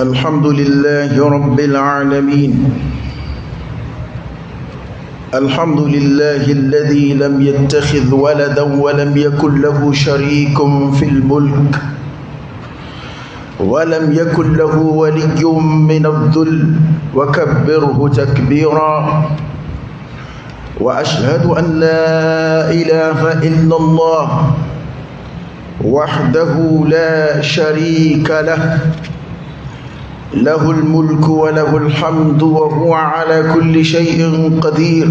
الحمد لله رب العالمين الحمد لله الذي لم يتخذ ولدا ولم يكن له شريك في الملك ولم يكن له ولي من الذل وكبره تكبيرا واشهد ان لا اله الا الله وحده لا شريك له له الملك وله الحمد وهو على كل شيء قدير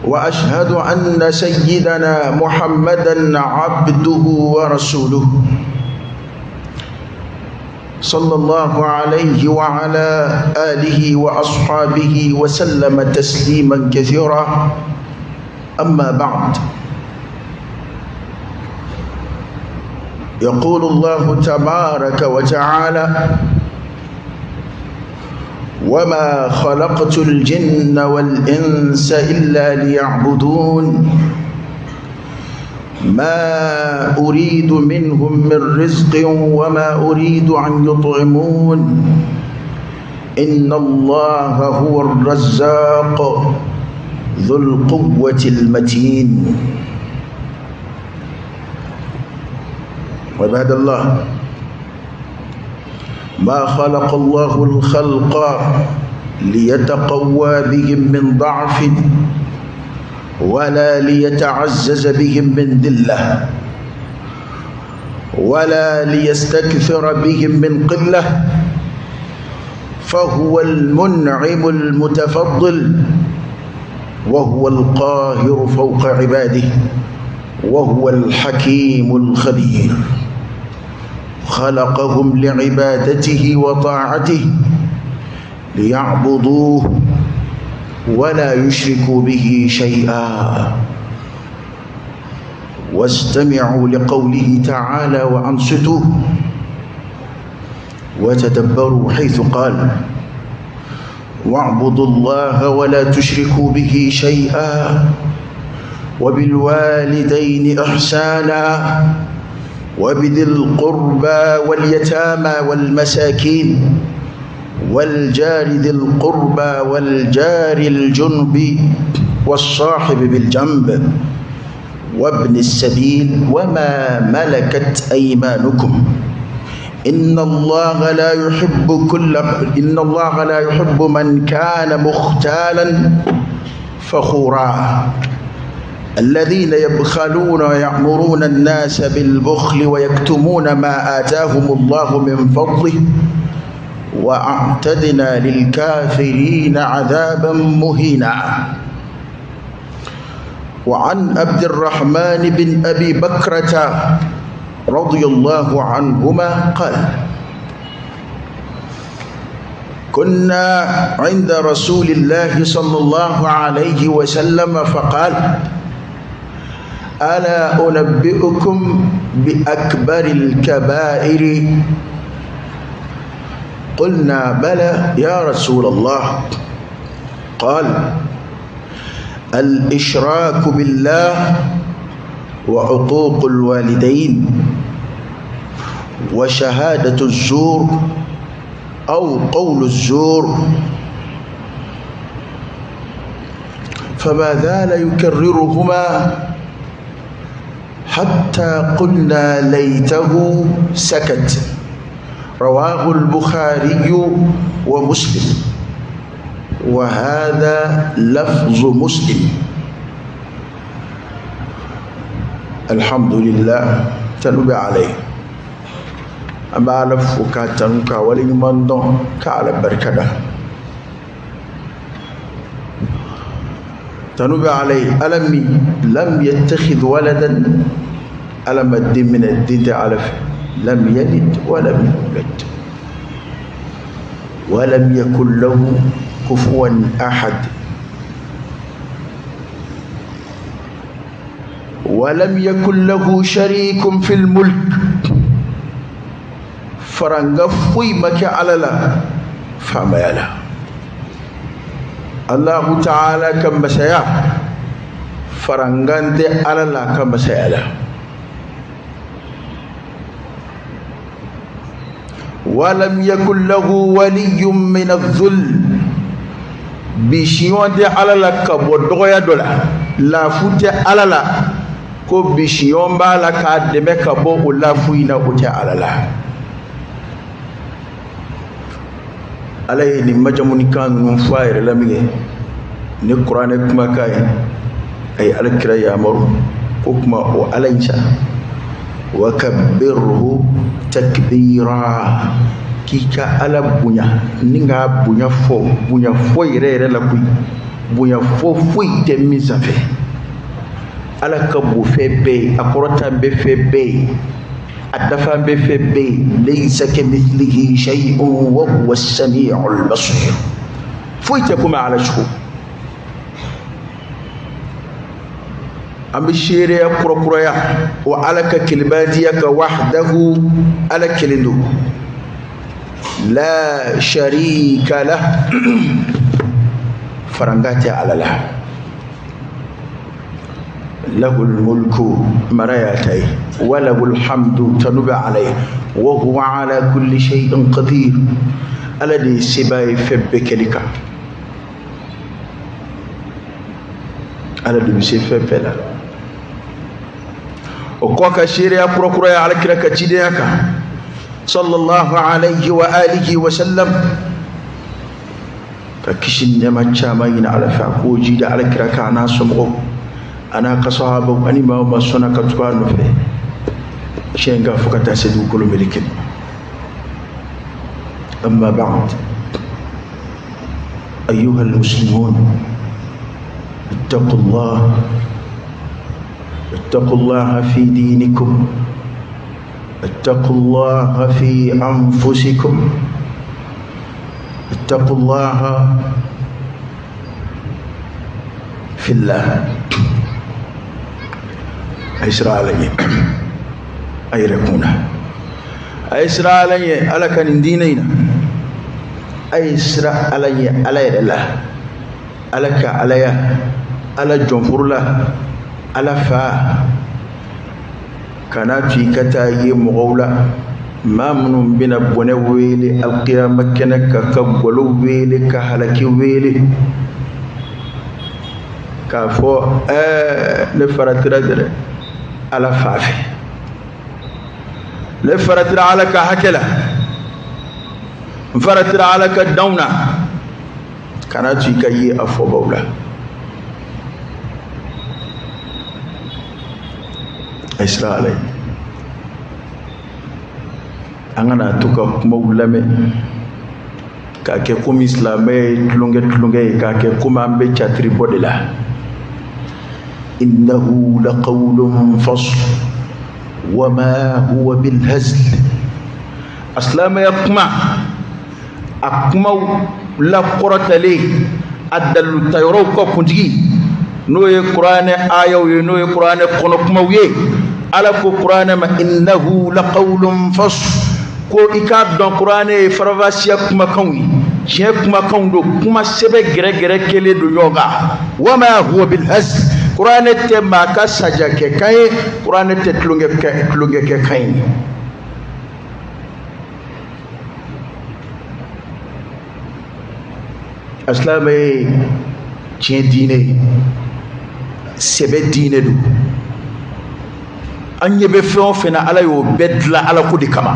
واشهد ان سيدنا محمدا عبده ورسوله صلى الله عليه وعلى اله واصحابه وسلم تسليما كثيرا اما بعد يقول الله تبارك وتعالى وما خلقت الجن والإنس إلا ليعبدون ما أريد منهم من رزق وما أريد أن يطعمون إن الله هو الرزاق ذو القوة المتين. عباد الله، ما خلق الله الخلق ليتقوى بهم من ضعف ولا ليتعزز بهم من ذلة ولا ليستكثر بهم من قلة، فهو المنعم المتفضل وهو القاهر فوق عباده وهو الحكيم الخبير. خلقهم لعبادته وطاعته ليعبدوه ولا يشركوا به شيئا. واستمعوا لقوله تعالى وأنصتوا وتدبروا حيث قال: واعبدوا الله ولا تشركوا به شيئا وبالوالدين إحسانا وبذي القربى واليتامى والمساكين والجار ذي القربى والجار الجنب والصاحب بالجنب وابن السبيل وما ملكت أيمانكم إن الله لا يحب كل إن الله لا يحب من كان مختالا فخورا. الذين يبخلون ويأمرون الناس بالبخل ويكتمون ما آتاهم الله من فضله وأعتدنا للكافرين عذابا مهينا. وعن عبد الرحمن بن أبي بكرة رضي الله عنهما قال: كنا عند رسول الله صلى الله عليه وسلم فقال: ألا أنبئكم بأكبر الكبائر؟ قلنا: بلى يا رسول الله. قال: الإشراك بالله وعقوق الوالدين وشهادة الزور أو قول الزور. فما زال يكررهما حتى قلنا ليته سكت. رواه البخاري ومسلم، وهذا لفظ مسلم. الحمد لله تنبي عليه أما لفك تنك ولمن كعلى بركة تنبي عليه. ألم لم يتخذ ولدا، ألم الدين من الدين تعرف، لم يلد ولم يولد ولم يكن له كفوا أحد ولم يكن له شريك في الملك. فرنغفوي مكي على لا فما يلا الله تعالى كم مسيا فرنغانتي على لا كم مسيا. Wa lam yakun lahu waliyyun min adh-dhull. Bisiɲɔgɔn tɛ Ala la ka bɔ dɔgɔya dɔ la, lafu tɛ Ala la ko bisiɲɔgɔn b'a la k'a dɛmɛ ka bɔ o lafu in na, o tɛ Ala la. Ala ye nin majamunikan ninnu fɔ a yɛrɛ la min kɛ ni kuranɛ kumakan ye, a ye Alakira yamaru ko kuma o Ala in sa, wa kabbirhu takbira, k'i ka Ala bonya ni k'a bonya fɔ, bonya fɔ yɛrɛ yɛrɛ la koyi, bonya fɔ foyi tɛ min sanfɛ. Ala ka bon fɛn bɛɛ ye, a kɔrɔta bɛ fɛn bɛɛ ye, a dafa bɛ fɛn bɛɛ ye. Laysa kamithlihi shay'un wa huwa as-sami'ul basir. Foyi tɛ komi Ala cogo. An bɛ seereya kurakuraya o Ala ka kelebadiya ka, wahdahu, Ala kelen don, la sharika lah, faranga tɛ Ala la. Lahul mulku, mara y'a ta ye, wa lahul hamdu, tanu bɛ Ala ye, wa huwa ala kulli shay'in qadir. Ala de ye sebaa ye fɛn bɛɛ kɛli kan, Ala de bɛ se fɛn bɛɛ la. O kɔ ka seereya kurakuraya Ala kira ka cidenya kan, sallallahu alayhi wa alihi wa sallam, ka kisi ni nɛɛma caman ɲini Ala fɛ, a k'o jidi Ala kira kan a n'a somɔgɔw a n'a ka sahabaw ani maa o maa sɔnna ka tugu a nɔfɛ tiɲɛ kan fo ka taa se dugukolo meleke ma. Amma ba'd, ayyuha al-muslimun, ittaqullah, ittaqullaha fi dinikum, ittaqullaha fi anfusikum, ittaqullaha fillah. A ye siran Ala ɲɛ a yɛrɛ kun na, a ye siran Ala ɲɛ Ala ka nin diinɛ in na, a ye siran Ala ɲɛ Ala yɛrɛ la, Ala ka Alaya, Ala jɔnforo la, Ala fa. Kana to i ka taa ye mɔgɔw la maa minnu bɛna bɔnɛ wele alikiyama kɛnɛ kan, ka gɔlɔ wele, ka halaki wele, k'a fɔ ne faratira dɛrɛ Ala fa fɛ, ne faratira Ala ka hakɛ la, n faratira Ala ka danw na. Kana to i ka ye a fɔbaw la. A ye siran Ala ye. An kana to ka kumaw lamɛn k'a kɛ komi silamɛ ye tulonkɛ tulonkɛ ye, k'a kɛ komi an bɛ catiri bɔ de la. Innahu laqawlun fasl wa ma huwa bilhazl. A silamɛya kuma, a kumaw lakɔrɔtalen, a dalilutayɔrɔw ka kuntigi, n'o ye kuranɛ ayaw ye, n'o ye kuranɛ kɔnɔ kumaw ye. Ala ko kuranɛ ma innahu laqawlun fasl, ko i k'a dɔn kuranɛ ye faranfasiya kumakanw ye, tiɲɛ kumakanw don, kuma sɛbɛ gɛrɛgɛrɛ kelen don ɲɔgɔn kan. Wa ma huwa bilhazl, kuranɛ tɛ maa ka sajakɛ kan ye, kuranɛ tɛ tulonkɛ kɛ kan ye. A silamɛ ye tiɲɛ diinɛ ye, sɛbɛ diinɛ don. An ɲɛ bɛ fɛn o fɛn na, Ala y'o bɛɛ dilan Ala ko de kama.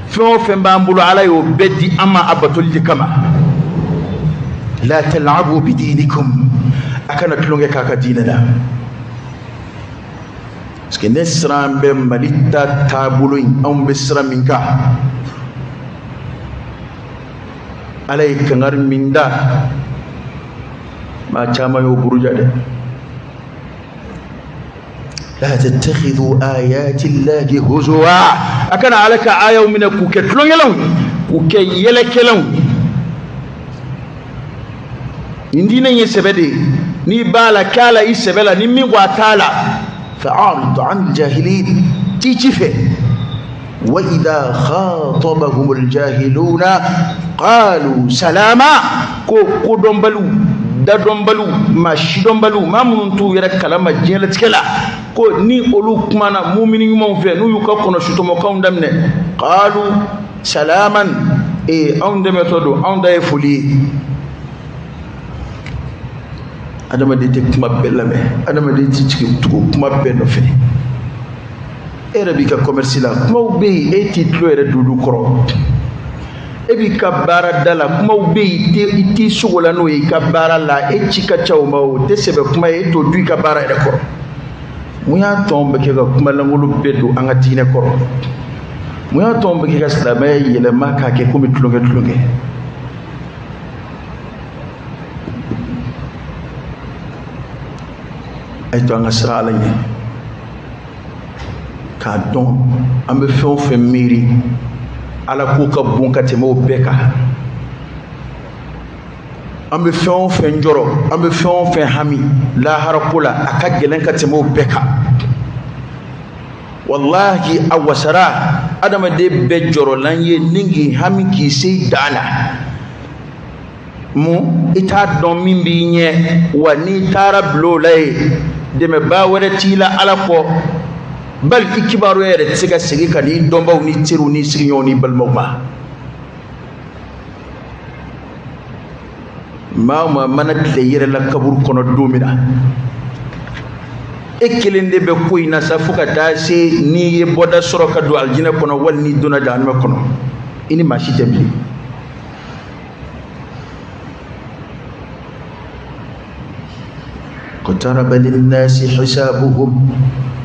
Fɛn o fɛn b'an bolo, Ala y'o bɛɛ di an ma a batoli de kama. La tal'abu bidinikum, a kana tulonkɛ k'a ka diinɛ la. Parce que ne siran bɛ Mali ta taabolo in, anw bɛ sira min kan, Ala ye kangari min da, maa caman y'o buruja dɛ. La tattakhidhu ayati llahi huzwa, a kana Ala ka ayaw minɛ k'u kɛ tulonkɛlanw ye, k'u kɛ yɛlɛkɛlanw ye. Nin diinɛ in ye sɛbɛ de ye, n'i b'a la k'a la i sɛbɛ la, ni min ko a t'a la, fa'arid an jahilin, t'i ci fɛ. Wa idha khatabahumul jahiluna qalu salama, ko kodɔnbaliw, dadɔnbaliw, maa sidɔnbaliw, maa minnu t'u yɛrɛ kalama diɲɛlatigɛ la, ko ni olu kumana mumini ɲumanw fɛ, n'u y'u ka kɔnɔsutɔmɔkanw daminɛ, qalu Salaman, ee anw dɛmɛtɔ don, anw da ye foli ye. Adamaden tɛ kuma bɛɛ lamɛn, adamaden tɛ jigin tugu kuma bɛɛ nɔfɛ. E yɛrɛ b'i ka commerce la, kumaw bɛ yen, e t'i tulo yɛrɛ don olu kɔrɔ. E b'i ka baarada la, kumaw bɛ yen, i t'i sogo la n'o ye i ka baara la, e ci ka ca o ma, o tɛ sɛbɛ kuma ye, e t'o dun i ka baara yɛrɛ kɔrɔ. Mun y'a to anw bɛ kɛ ka kuma lankolon bɛɛ don an ka diinɛ kɔrɔ? Mun y'a to anw bɛ kɛ ka silamɛya yɛlɛma k'a kɛ komi tulonkɛ tulonkɛ? A ye to an ka siran Ala ɲɛ, k'a dɔn an bɛ fɛn o fɛn miiri, Ala ko ka bon ka tɛmɛ o bɛɛ kan. An bɛ fɛn o fɛn jɔrɔ, an bɛ fɛn o fɛn hami lahara ko la, a ka gɛlɛn ka tɛmɛ o bɛɛ kan. Walahi, a wasara adamaden bɛɛ jɔrɔlan ye ni k'i hami k'i se i dan na. Mun i t'a dɔn min b'i ɲɛ, wa n'i taara bila o la yen, dɛmɛbaa wɛrɛ t'i la Ala kɔ, bali i kibaruya yɛrɛ tɛ se ka segin ka n'i dɔnbaw n'i teriw n'i sigiɲɔgɔnw n'i balimaw ma. Maa o maa mana tile yɛrɛ la kaburu kɔnɔ don min na, e kelen de bɛ ko in na sa, fo ka taa se n'i ye bɔda sɔrɔ ka don alijinɛ kɔnɔ, wali n'i donna jahanama kɔnɔ, i ni maa si tɛ bilen. اقترب للناس حسابهم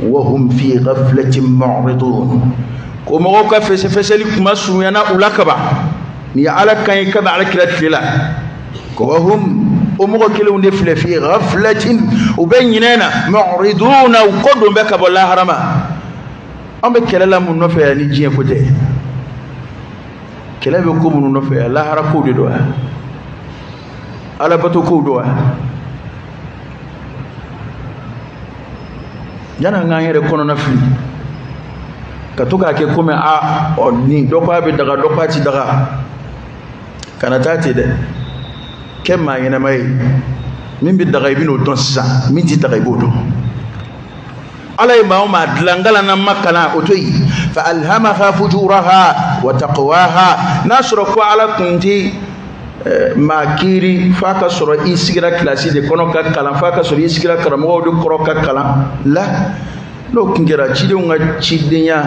وهم في غفلة معرضون. Ko mɔgɔw ka fɛsɛfɛsɛli kuma surunyana u la kaban, nin ye Ala kan ye kabi Ala kira tile la. Ko wahum, o mɔgɔ kelenw de filɛ, fi ghaflatin, u bɛ ɲinɛ na, mu'riduna, u kɔ don bɛ ka bɔ lahara ma. An bɛ kɛlɛ la mun nɔfɛ yan ni diɲɛ ko tɛ? Kɛlɛ bɛ ko minnu nɔfɛ yan, lahara kow de don wa? Alabato kow don wa? Yanni an k'an yɛrɛ kɔnɔna fili ka to k'a kɛ komi a ɔ nin dɔ ko a bɛ daga, dɔ ko a ti daga, kana taa ten dɛ. Kɛ maa ɲɛnama ye, min bɛ daga i bɛ n'o dɔn sisan, min ti daga i b'o dɔn. Ala ye maa o maa dilan kalan na ma kalan, o to yen. Fa alhamaha fujuraha wa taqwaha. N'a sɔrɔ ko Ala kun ti maa kiiri f'a ka sɔrɔ i sigira kilasi de kɔnɔ ka kalan, f'a ka sɔrɔ i sigira karamɔgɔw de kɔrɔ ka kalan la, n'o kun kɛra cidenw ka cidenya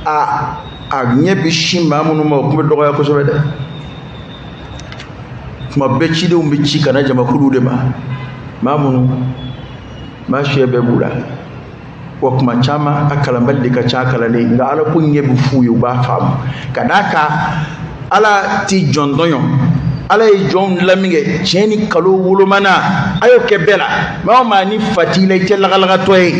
a ɲɛ bɛ sin maa minnu ma, o kun bɛ dɔgɔya kosɛbɛ dɛ. Tuma bɛɛ cidenw bɛ ci ka na jamakuluw de ma, maa minnu maa siya bɛɛ b'u la, wa kuma caman a kalanbali de ka ca a kalanden, nka Ala ko ɲɛ bɛ f'u ye, u b'a faamu. Ka d'a kan Ala ti jɔn tɔɲɔ, Ala ye jɔnw dilan min kɛ tiɲɛ ni kalo wolomana, a y'o kɛ bɛɛ la. Maa o maa ni fa t'i la, i tɛ lagalagatɔ ye.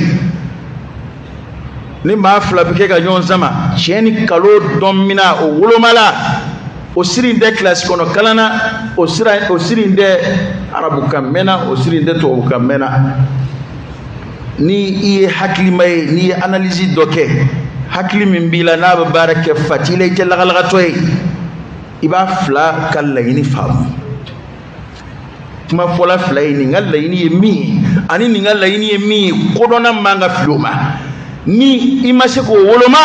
Ni maa fila bɛ kɛ ka ɲɔgɔn sama, tiɲɛ ni kalo dɔn min na, o woloma la, o siri in tɛ kilasi kɔnɔ kalan na, o siri in tɛ arabukan mɛn na, o siri in tɛ tubabukan mɛn na. Ni i ye hakilima ye, n'i ye analyse dɔ kɛ, hakili min b'i la n'a bɛ baara kɛ, fa t'i la, i tɛ lagalagatɔ ye, i b'a fila ka laɲini faamu. Kuma fɔla fila ye, nin ka laɲini ye min ye ani nin ka laɲini ye min ye, kodɔnna man ka fili o ma. Ni i ma se k'o woloma,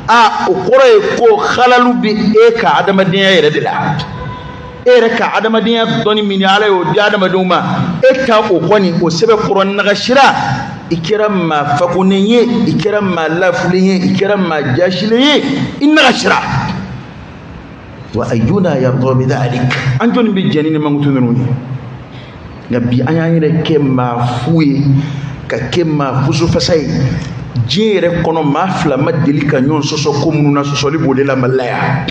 a o kɔrɔ ye ko halalu bɛ e ka adamadenya yɛrɛ de la. E yɛrɛ ka adamadenya dɔnni min ni Ala y'o di adamadenw ma, e ta o kɔni o sɛbɛn kɔrɔ nagasira. I kɛra maa fakonnen ye, i kɛra maa lafulen ye, i kɛra maa jasilen ye, i nagasira. Wa ayyuna yarda bi dhalik. An jɔnni bɛ jɛn ni nin mankutu ninnu ye? Nka bi an y'an yɛrɛ kɛ maa fu ye, ka kɛ maa fusufasa ye. Diɲɛ yɛrɛ kɔnɔ, maa fila ma deli ka ɲɔgɔn sɔsɔ ko minnu na, sɔsɔli b'o de la Mali la yan.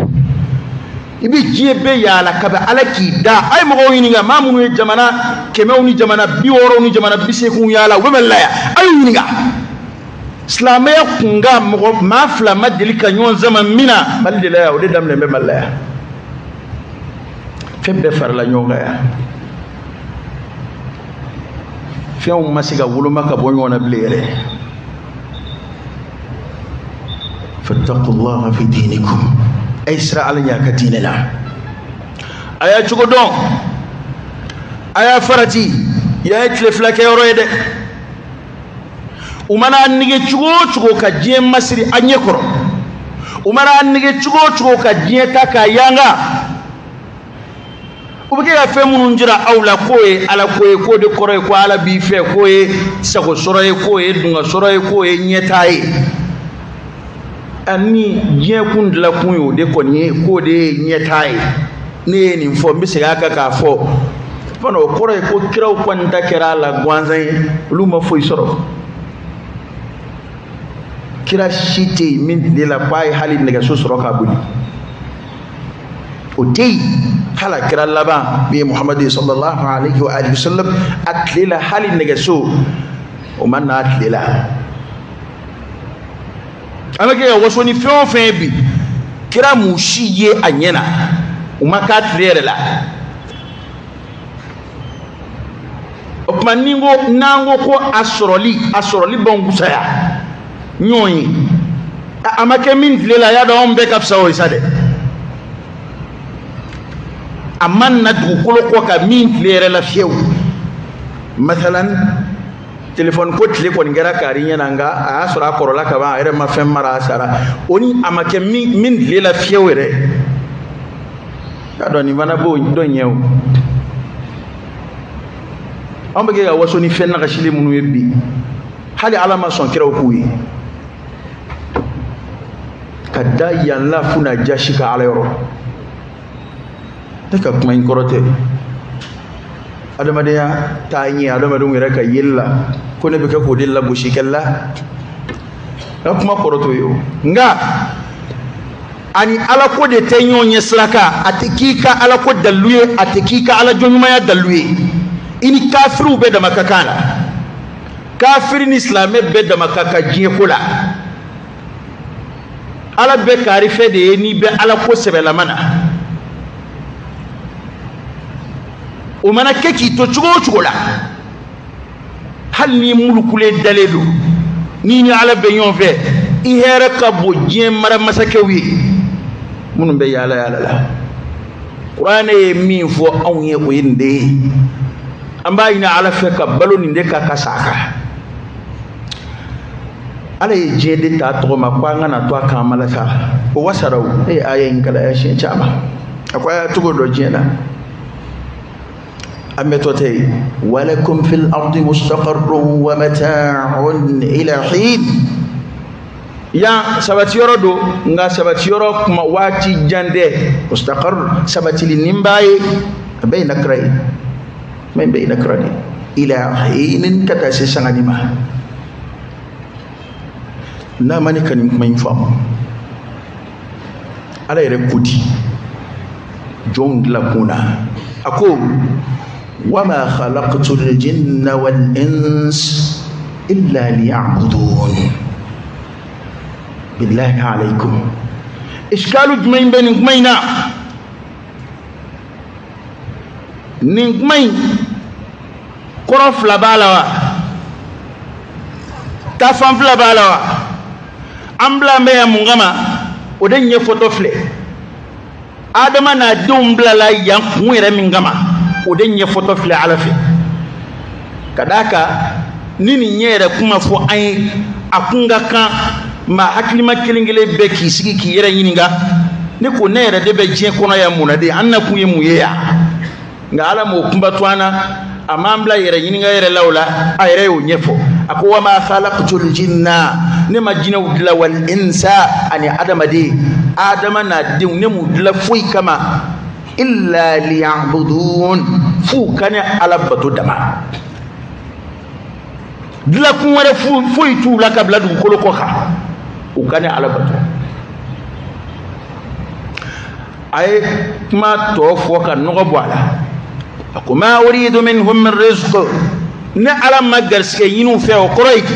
I bɛ diɲɛ bɛɛ yaala kabi Ala k'i da. A ye mɔgɔw ɲininka, maa minnu ye jamana kɛmɛw ni jamana 60 ni jamana 80 yaala, u bɛ Mali la yan, a y'u ɲininka. Silamɛya kunkan mɔgɔ maa fila ma deli ka ɲɔgɔn sama min na Mali de la yan, o de daminɛ bɛ Mali la yan. Fɛn bɛɛ farala ɲɔgɔn kan yan, fɛnw ma se ka woloma ka bɔ ɲɔgɔn na bilen yɛrɛ. Fattaqullaha fi dinikum, a ye siran Ala ɲɛ a ka diinɛ la, a y'a cogo dɔn, a y'a farati. Yan ye tile fila kɛyɔrɔ ye dɛ. U mana nege cogo o cogo ka diɲɛ masiri a ɲɛ kɔrɔ, U mana an nege cogo o cogo ka diɲɛ ta k'a yanga, u bɛ kɛ ka fɛn minnu jira aw la k'o ye ala ko ye, k'o de kɔrɔ ye ko ala b'i fɛ, k'o ye sago sɔrɔ ye, k'o ye dunga sɔrɔ ye, k'o ye ɲɛtaa ye. Ani diɲɛ kun dilan kun ye o de kɔni ye, k'o de ye ɲɛtaa ye. Ne ye nin fɔ, n bɛ segin a kan k'a fɔ fana, o kɔrɔ ye ko kiraw kɔni ta kɛra a la gansan ye, olu ma foyi sɔrɔ. Kira si tɛ yen min tile la k'a ye hali nɛgɛso sɔrɔ k'a boli, o tɛ yen. Hali a kira laban min ye Muhamadu sallallahu alaihi wa alihi wa sallam, a tile la hali nɛgɛso o ma na a tile la. An bɛ kɛ ka waso ni fɛn o fɛn ye bi, kira m'u si ye a ɲɛ na, u ma k'a tile yɛrɛ la. O tuma ni ko n'an ko ko a sɔrɔli b'anw kusaya ɲɔgɔn ye, a ma kɛ min tile la, a y'a dɔn anw bɛɛ ka fisa o ye sa dɛ. A ma na dugukolo kɔ kan min tile yɛrɛ la fiyewu. Masalan telefɔni ko tile kɔni kɛra kari ɲɛ na, nka a y'a sɔrɔ a kɔrɔla ka ban, a yɛrɛ ma fɛn mara, a sara. O ni a ma kɛ min tile la fiyewu yɛrɛ, y'a dɔn nin fana b'o dɔ ɲɛ o. Anw bɛ kɛ ka waso ni fɛn nagasilen minnu ye bi, hali ala ma sɔn kiraw k'u ye. Ka da yan la fo n'a jasi ka ala yɔrɔ. Ne ka kuma in kɔrɔ tɛ adamadenya taa ɲɛ adamadenw yɛrɛ ka yeli la ko ne bɛ kɛ k'o de lagosi kɛ la, n ka kuma kɔrɔ t'o ye o. Nka ani ala ko de tɛ ɲɔgɔn ɲɛ sira kan, a tɛ k'i ka ala ko dalilu ye, a tɛ k'i ka ala jɔnɲumanya dalilu ye. I ni kafiriw bɛɛ dama ka kan la, kafiri ni silamɛ bɛɛ dama ka kan diɲɛ ko la. Ala bɛ kari fɛ de ye n'i bɛ ala ko sɛbɛlama na. O mana kɛ k'i to cogo o cogo la, hali ni mulukule dalen don, n'i ni ala bɛ ɲɔgɔn fɛ, i hɛrɛ ka bon diɲɛ mara masakɛw ye minnu bɛ yaala yaala la. Kuranɛ ye min fɔ anw ye, o ye nin de ye. An b'a ɲini ala fɛ ka balo nin de kan ka sa a kan. Ala ye diɲɛ de ta tɔgɔ ma ko an kana to a kan malasa, o wasara o. Ne ye aya in kalan siɲɛ caman, a ko a y'a cogo dɔ diɲɛ na. An bɛ tɔ tɛ yen. Walakum fil ardi mustaqarrun wa mata'un ila hin. Yan sabati yɔrɔ don, nka sabati yɔrɔ kuma waati jan tɛ. Mustaqarr sabatili nin b'a ye, a bɛɛ ye nakira ye, min bɛɛ ye nakira de ye. Ila hinin, ka taa se sangani ma. N'a ma ne ka nin kuma in faamu, ala yɛrɛ ko di jɔnw dilan kun na, a ko wama khalaqtul jinna wal ins illa liya'budun. Billahi alaykum, iskalu jumɛn bɛ nin kuma in na? Nin kuma in kɔrɔ fila b'a la wa? Taafan fila b'a la wa? An bila bɛ yan mun kama? O de ɲɛfɔtɔ filɛ. Adama n'a denw bilala yan kun yɛrɛ min kama, o de ɲɛfɔtɔ filɛ ala fɛ. Ka d'a kan ni nin ɲɛ yɛrɛ kuma fɔ an ye, a kun ka kan maa hakilima kelen kelen bɛɛ k'i sigi k'i yɛrɛ ɲininka, ne ko ne yɛrɛ de bɛ diɲɛ kɔnɔ yan mun na de, an nakun ye mun ye yan? Nka ala m'o kunba to an na, a m'an bila yɛrɛ ɲininka yɛrɛ la o la, a yɛrɛ y'o ɲɛfɔ. A ko wama khalaqtul jinna, ne ma jinɛw dilan, wal insa ani adamaden, adama n'a denw, ne m'u dilan foyi kama illa liya'budun, f'u ka ne ala bato dama. Dilankun wɛrɛ foyi t'u la ka bila dugukolo kɔ kan, u ka ne ala bato. A ye kuma tɔ fɔ ka nɔgɔ bɔ a la. A ko ma uridu minhum min rizq, ne ala ma garisɛgɛ ɲini u fɛ. O kɔrɔ ye di?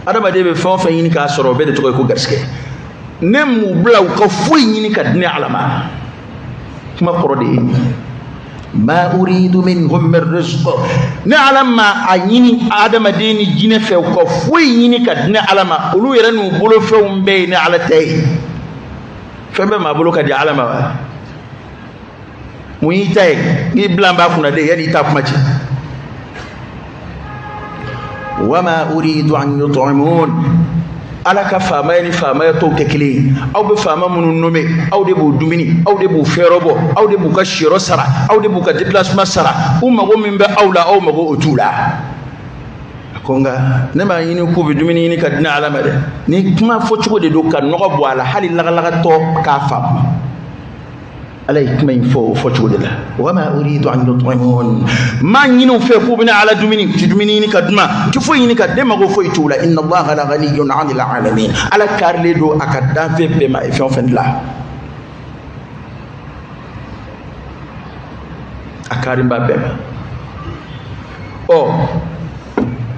Adamaden bɛ fɛn o fɛn ɲini k'a sɔrɔ, o bɛɛ de tɔgɔ ye ko garisɛgɛ. Ne m'u bila u ka foyi ɲini ka di ne ala ma. Kuma kɔrɔ de ye nin ye. Ma uridu minhum min rizq, ne ala ma a ɲini adamaden ni jinɛ fɛ u ka foyi ɲini ka di ne ala ma. Olu yɛrɛ n'u bolofɛnw bɛɛ ye ne ala ta ye. Fɛn bɛɛ maa bolo ka di ala ma wa? Mun y'i ta ye? N'i bila n b'a kunna de, yanni i ta kuma cɛ. Wama uridu an yut'imun, Ala ka faamaya ni faamaya tɔw tɛ kelen ye. Aw bɛ faama minnu nommé, aw de b'u dumuni, aw de b'u fɛɛrɛ bɔ, aw de b'u ka siyɔrɔ sara, aw de b'u ka déplacement sara. U mago min bɛ aw la, aw mago o t'u la. A ko nka ne m'a ɲini k'u bɛ dumuni ɲini ka di ne Ala ma dɛ. Ni kuma fɔcogo de don ka nɔgɔ bɔ a la, hali lagalagatɔ k'a faamu. Ala ye kuma in fɔ o fɔcogo de la. Wa ma uridu an yut'imun, m'a ɲini u fɛ k'u bɛna Ala dumuni, u ti dumuni ɲini ka d'u ma, u ti foyi ɲini ka ne mago foyi t'u la. Inna Allaha la ghaniyyun 'anil alamin. Ala karilen don a ka danfɛn bɛɛ ma, a ye fɛn o fɛn dilan, a karilen b'a bɛɛ ma. Ɔ,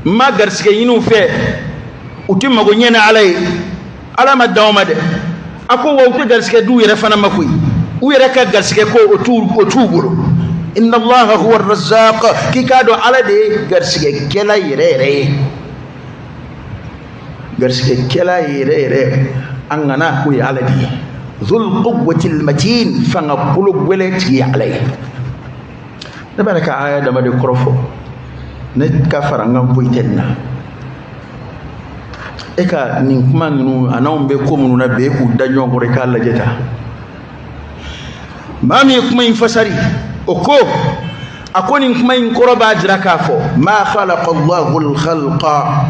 n ma garisigɛ ɲini u fɛ, u ti mago ɲɛ ni Ala ye. Ala ma dan o ma dɛ, a ko wa u tɛ garisigɛ d'u yɛrɛ fana ma koyi, u yɛrɛ ka garisigɛ ko o t'u bolo. Inna Allaha huwa razzaq, k'i k'a dɔn Ala de ye garisigɛkɛla yɛrɛ yɛrɛ ye, garisigɛkɛla yɛrɛ yɛrɛ an ŋana o ye Ala de ye. Dhul quwwatil matin, fanga kolo gwɛlɛ tigi ye Ala ye. Ne b'a ka aya dama de kɔrɔ fɔ, ne ka farankan foyi tɛ nin na. E ka nin kuma ninnu a n'anw bɛ ko minnu na bi, e k'u da ɲɔgɔn kɔrɔ, i k'a lajɛ ta. Maa min ye kuma in fasari, o ko a ko nin kuma in kɔrɔ b'a jira k'a fɔ ma khalaqa Allahu al-khalqa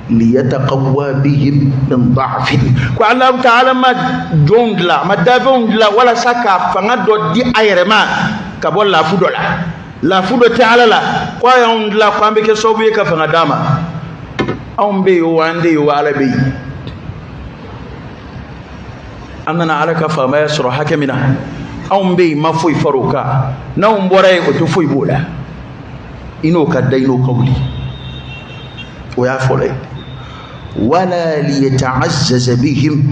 liyataqawwa bihim min da'fin, ko Allahu ta'ala ma jɔnw dilan, a ma dafɛnw dilan walasa ka fanga dɔ di a yɛrɛ ma ka bɔ lafu dɔ la. Lafu dɔ tɛ Ala la ko a y'anw dilan ko an bɛ kɛ sababu ye ka fanga d'a ma. Anw bɛ yen o, an tɛ yen o, Ala bɛ yen. An nana Ala ka faamaya sɔrɔ hakɛ min na, anw bɛ yen, ma foyi far'o kan. N'anw bɔra yen, o tɛ foyi b'o la. I n'o ka da, i n'o ka wuli, o y'a fɔlɔ ye. Wala liyata'azzaza bihim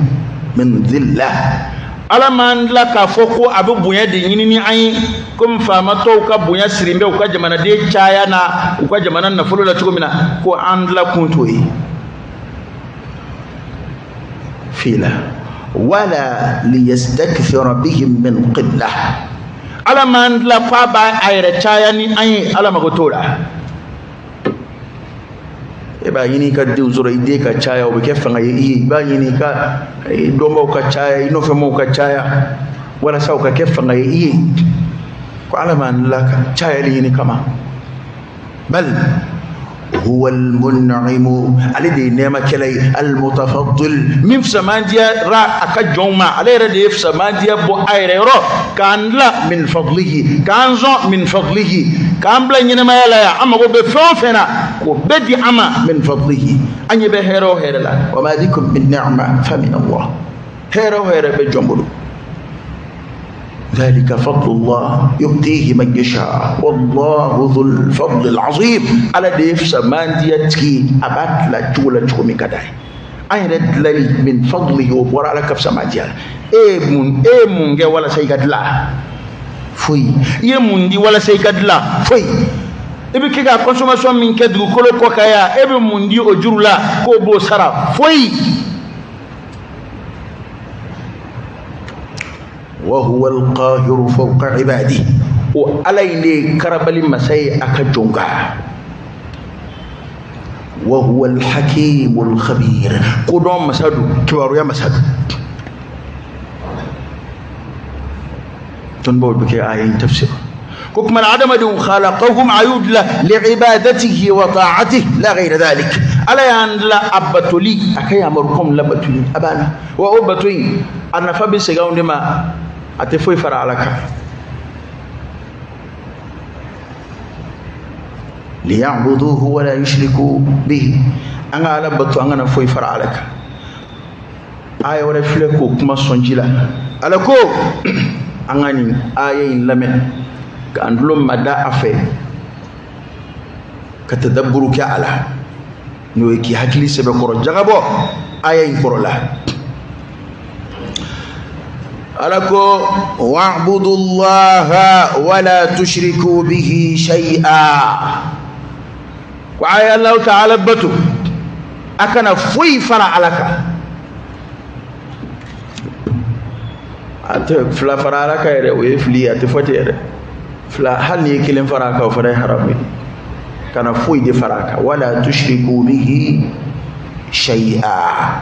min dhillah, Ala m'an dilan k'a fɔ ko a bɛ bonya de ɲini ni an ye, komi faama tɔw ka bonya sirilen bɛ u ka jamanaden caya na, u ka jamana nafolo la cogo min na, ko an dilan kun t'o ye. Fila wala liyastakthira bihim min qillah, Ala m'an dilan k'a b'a a yɛrɛ caya ni an ye, Ala mago t'o la. E b'a ɲini i ka denw sɔrɔ, i den ka caya, o bɛ kɛ fanga ye i ye. I b'a ɲini i ka dɔnbaw ka caya, i nɔfɛmɔgɔw ka caya, walasa u ka kɛ fanga ye i ye. Ko Ala m'an dilan ka cayali ɲini kama. Bal huwa almun'imu, ale de ye nɛɛmakɛla ye, almutafaddil, min fisamandiyara a ka jɔnw ma, ale yɛrɛ de ye fisamandiya bɔ a yɛrɛ yɔrɔ k'an dilan min fadlihi, k'an sɔn min fadlihi, k'an bila ɲɛnɛmaya la yan, an mago bɛ fɛn o fɛn na k'o bɛɛ di an ma min fadlihi. An ɲɛ bɛ hɛrɛ o hɛrɛ la, wa ma bikum min ni'ma fa min Allah, hɛrɛ o hɛrɛ bɛ jɔn bolo. ذلك فضل الله يؤتيه من يشاء والله ذو الفضل العظيم. Ala de ye fisamandiya tigi, a b'a tila cogo la cogo min ka d'a ye. An yɛrɛ dilali min fadlihi, o bɔra Ala ka fisamandiya la. E ye mun kɛ walasa i ka dilan? Foyi. I ye mun di walasa i ka dilan? Foyi. I bɛ kɛ ka consommation min kɛ dugukolo kɔ kan yan, e bɛ mun di o juru la k'o b'o sara? Foyi. Wa huwa al-qahiru fawqa ibadihi, o Ala in de ye karabali masa ye a ka jɔn kan. Wa huwa al-hakimu al-khabir, kodɔn masa don, kibaruya masa don. Dɔnnibaw bɛ kɛ aya in tafsir ko kuma na, adamadenw khalaqahum, a y'u dilan li'ibadatihi wa ta'atihi la ghayra dhalik. Ala y'an dilan a batoli, a ka yamarukanw labatoli, a banna. Wa o bato in a nafa bɛ segin anw de ma, a tɛ foyi fara Ala kan. Liya'buduhu wa la yushriku bihi, an ka Ala bato, an kana foyi fara Ala kan. Aya wɛrɛ filɛ k'o kuma sɔn ji la. Ala ko an ka nin aya in lamɛn k'an tulo mada a fɛ, ka tadabburu kɛ a la, n'o ye k'i hakili sɛbɛkɔrɔ jagabɔ aya in kɔrɔ la. Ala ko wa'budullaha wala tushriku bihi shay'a, ko a ye Alahu ta'ala bato, a kana foyi fara Ala kan. A tɛ fila fara Ala kan yɛrɛ, o ye fili ye, a tɛ fɔ ten yɛrɛ. Fila, hali n'i ye kelen fara a kan, o fana ye haramu ye. Kana foyi de fara a kan. Wala tushriku bihi shay'a.